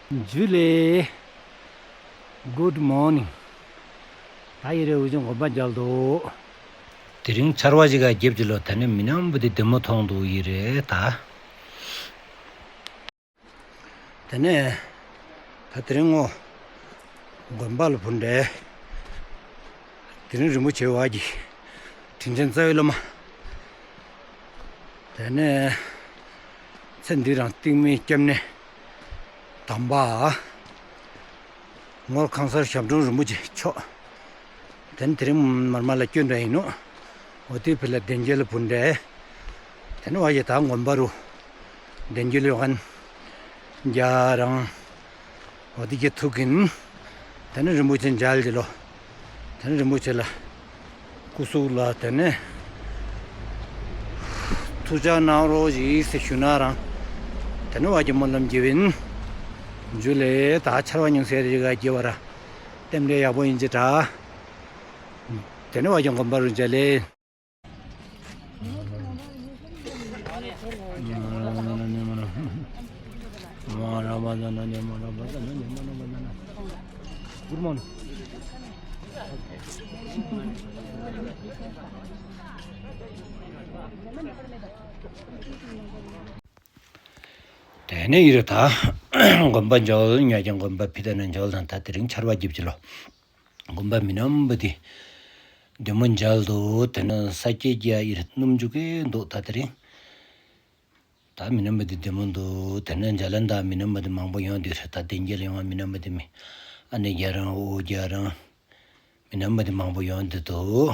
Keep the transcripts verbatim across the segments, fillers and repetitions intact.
ཇུ་ལེ། Good morning. ད་ཡི་རེ་འུ་ཅག་དགོན་པ་མཇལ་དོ། དེ་རིང་ཆར་པ་ཞིག་ག་རྒྱབ་ཅི་ལོ། ད་ནི་མི་ནམ་བུ་དི་བདེ་མོ་ཐོང་དོ་ཡི་རེ་ད། ད་ནི་ད་དེ་རིང་ངོ་དགོན་པ་ལ་བུད་དེ། དེ་རིང་རིན་པོ་ཆེ་བ་གི་དྲིན་ཅན་རྩ་བའི་སློབ་མ། ད་ནི་ཚེ་འདི་རང་སྟིང་མའི་སྐྱབས་གནས་དམ་པ། ངོར་ཁང་གསར་ཞབས་དྲུང་རིན་པོ་ཆེ་མཆོག། ད་ནི་དེ་རིང་མར་མར་ལ་སྐྱོད་འདྲ་ཡིན་ནོ། འོ་དེ་ཕི་ལ་གདན་འཇལ་ལ་བུད་དེ། ད་ནི་བ་ཡི་ད་དགོན་པ་རུ་གདན་འཇལ་ཡོང་མཁན་རྒྱ་རང་འོ་དེ་གི་ཐུག་གིན། ད་ནི་རིན་པོ་ཆེ་མཇལ་གྱི་ལོ། ད་ནི་རིན་པོ་ཆེ་ལ་སྐུ་གཟུགས་ལ་ད་ནི་ཐུགས་ཅག་གནང་རོགས་ཞེས་ཞུ་ན་རང་། ད་ནི་བ་གི་སྨོན་ལམ་རྒྱབ་ཡིན། ཇུ་ལེ། ད་ཆར་པ་ཉུང་ཟེར་ཞིག་ག་རྒྱབ་པ་ར་ལྟེམ་ལེ་ཡག་པོ་ཡིན་ཅི་དྲ། ད་ནི་བ་གི་དགོན་པ་རུ་མཇལ་ལེ། Good morning. ད་ནི་ཡི་རེ་ད་དགོན་པ་མཇལ་ཉ་ཀྱང་དགོན་པ་ཕི་ད་ནི་མཇལ་དང་ད་དེ་རིང་ཆར་པ་རྒྱབ་ཅི་ལོ། དགོན་པ་མི་ནམ་བུ་དི་བདེ་མོ་མཇལ་དོ། ད་ནི་ས་སྐྱེས་རྒྱ་ཡི་རེ་སྣུམ་འཇུག་གི་འདུག་ད་དེ་རིང་། ད་མི་ནམ་བུ་དི་བདེ་མོ་འདུག། ད་ནི་མཇལ་ལན་ད་མི་ནམ་བུ་དི་མང་པོ་ཡོང་དུས་རེ་ད་གདན་འཇལ་ཡོང་བ་མི་ནམ་བུ་དི་མི་ཨ་ནེ་རྒྱ་རང་ཨོ་རྒྱ་རང་མི་ནམ་བུ་དི་མང་པོ་ཡོང་དུས་འདུག།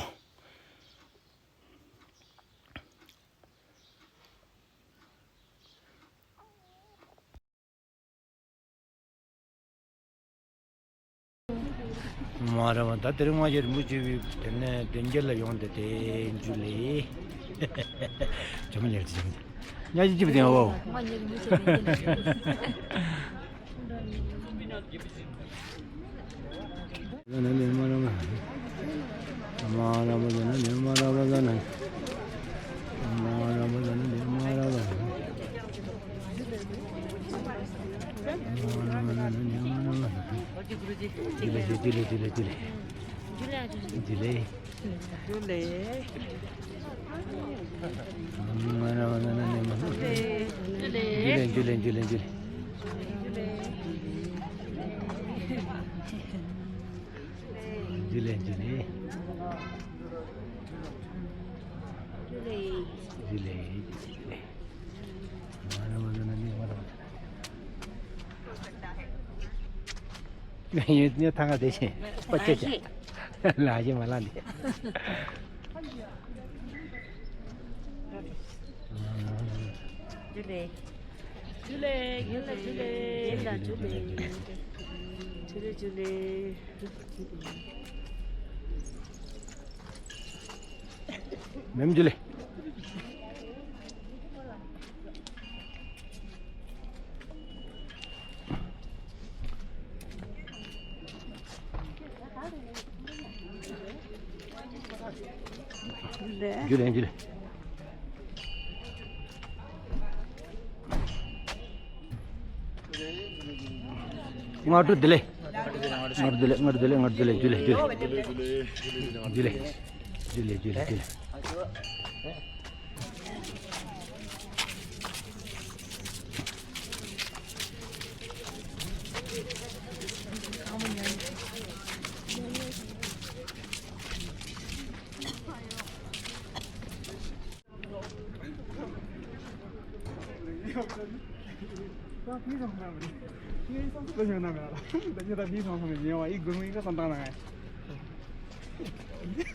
མ་ར་མ་ད་དེ་རིང་མ་ཡར་མུ་ཅི་བི་དེ་ནས་གདན་འཇལ་ལ་ཡོང་དེ་དེ་ཇུ་ལེ། ཇོ་མ་ཉལ་ཅི་ཉལ་ཅི་ཅི་བི་དེ་ཨོ། ཇུ་ལེ། ཇུ་ལེ། ཇུ་ལེ། ཇུ་ལེ། ཇུ་ལེ། ཇུ་ལེ། ཇུ་ལེ། ཇུ་ལེ། ཇུ་ལེ། ཡོད་ནི་ཐང་ག་དེ་བཞིན་པ་ཅེ་ཅེ་ལ་ཞིག་མ་ལ་འདི། ཇུ་ལེ། ཇུ་ལེ། ཇུ་ལེ། ཇུ་ལེ། ཇུ་ལེ། ཇུ་ལེ། མེམ་ཇུ་ལེ། ཇུ་ལེ། ཇུ་ལེ། ང་དྲུག་དེ་ལེ། ང་དྲུག་དེ་ལེ། ང་དྲུག་དེ་ལེ། ང་དྲུག་དེ་ལེ། ཇུ་ལེ། ཇུ་ལེ། ཇུ་ལེ། ཇུ་ལེ། ཇུ་ལེ། ཇུ་ལེ།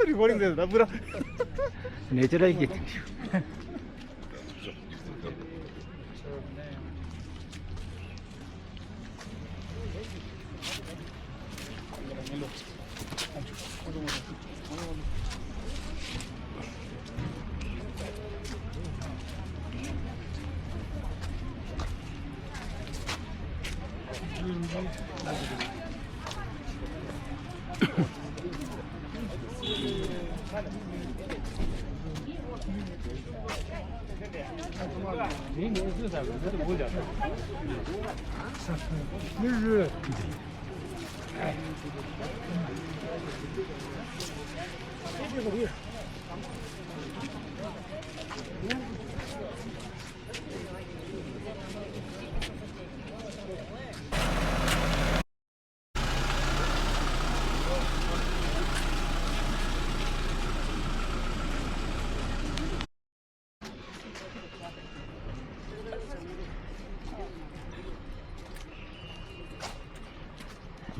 Recording de da pura. Natural ki.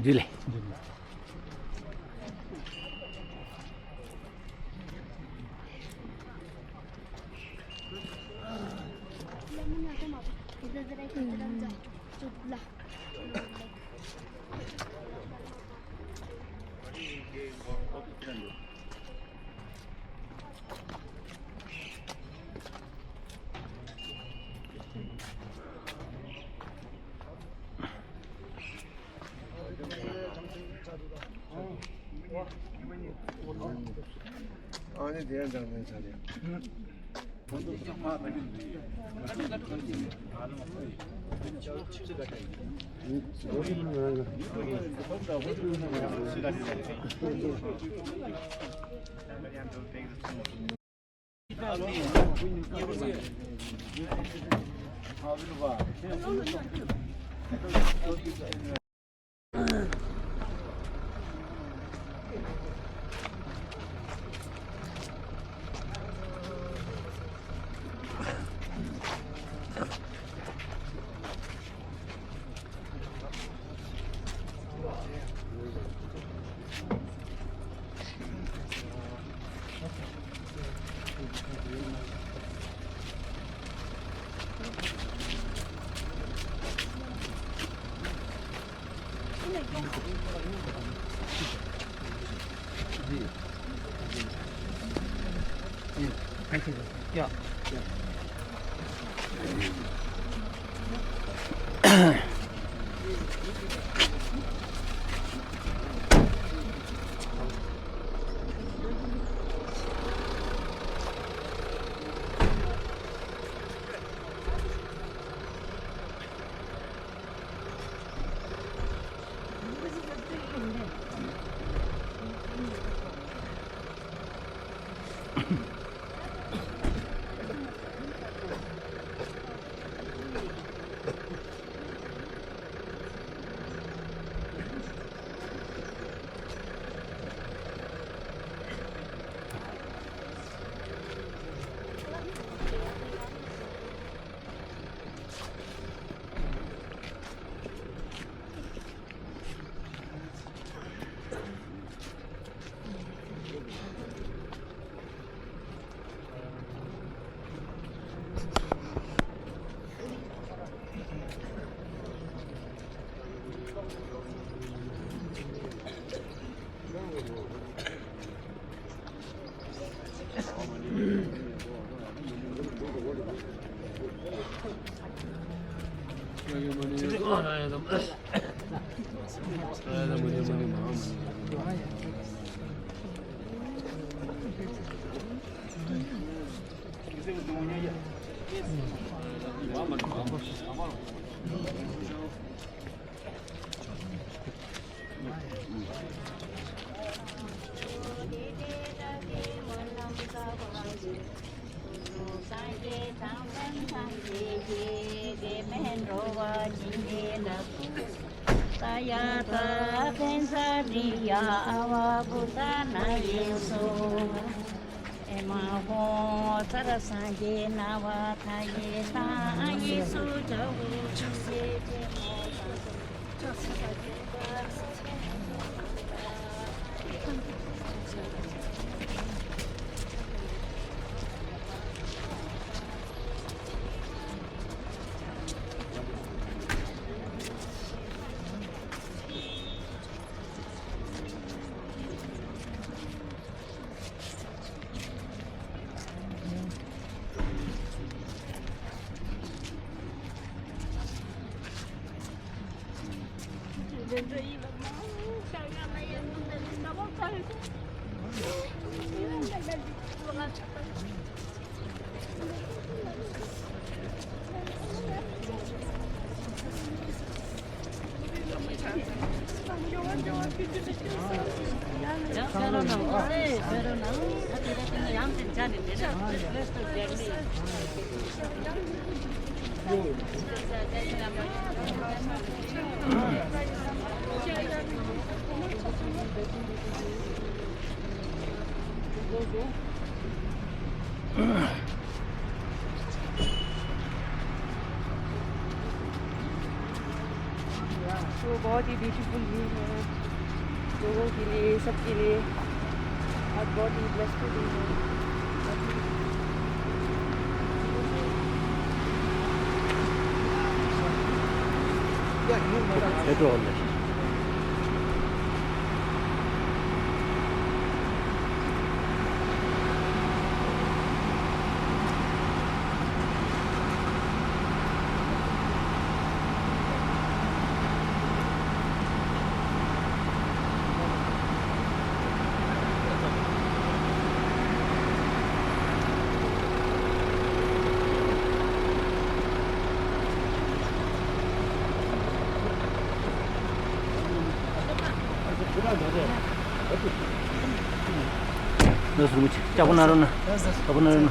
Jule. तो बहुत ही beautiful view है लोगों के लिए, सबके लिए। आज बहुत ही ब्लेस्ड डे है। ནོར་སུ་མི་ཅིག་ལྕགས་པོ་ན་རོ་ན། ལྕགས་པོ་ན་རོ་ན།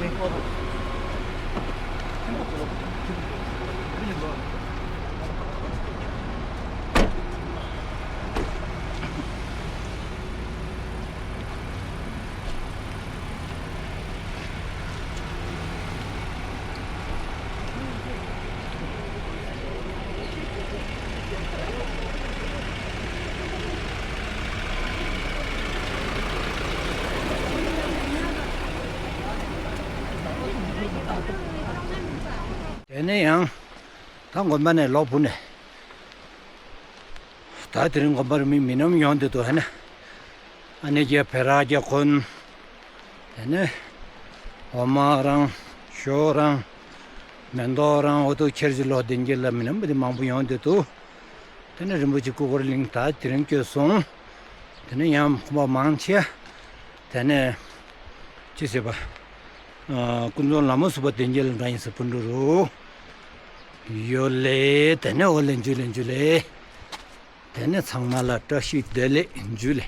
དེ་ནས་ཡང་ད་དགོན་པ་ནས་ལོག་བུད་ནས། ད་དེ་རིང་དགོན་པར་མི་མི་ནམ་ཡོང་དེ་འདུག་ཧ་ན། ཨ་ནེ་རྒྱལ་བེ་ར་རྒྱལ་ཁོན། དེ་ནས་འོ་མ་རང་ཞོ་རང་མེ་ཏོག་རང་འོ་དོ་ཁྱེར་ཅིག་ལོག་དེ་འགྱེལ་ལ་མི་ནམ་བུ་དེ་མང་པོ་ཡོང་དེ་འདུག་དེ་ནས་རིན་པོ་ཆེ་སྐུ་འཁོར་གླིང་ད་དེ་རིང་སྐྱོད་སོང་། དེ་ནས་ཡང་ཁོང་པ་མང་ཆེ། དེ་ནས་ཅི་ཟེར་བ། ཨ་ཀུན་རྫོང་ལ་མོ་སུ་པ་དེ་འགྱེལ་འདྲ་ཡིན་ས་སྤུན་གྲོགས་རུ། ཡོད་ལེ། དེ་ནས་འོ་ལེ་འཇུ་ལེ་འཇུ་ལེ། དེ་ནས་ཚང་མ་ལ་བཀྲ་ཤིས་བདེ་ལེགས་འཇུ་ལེ།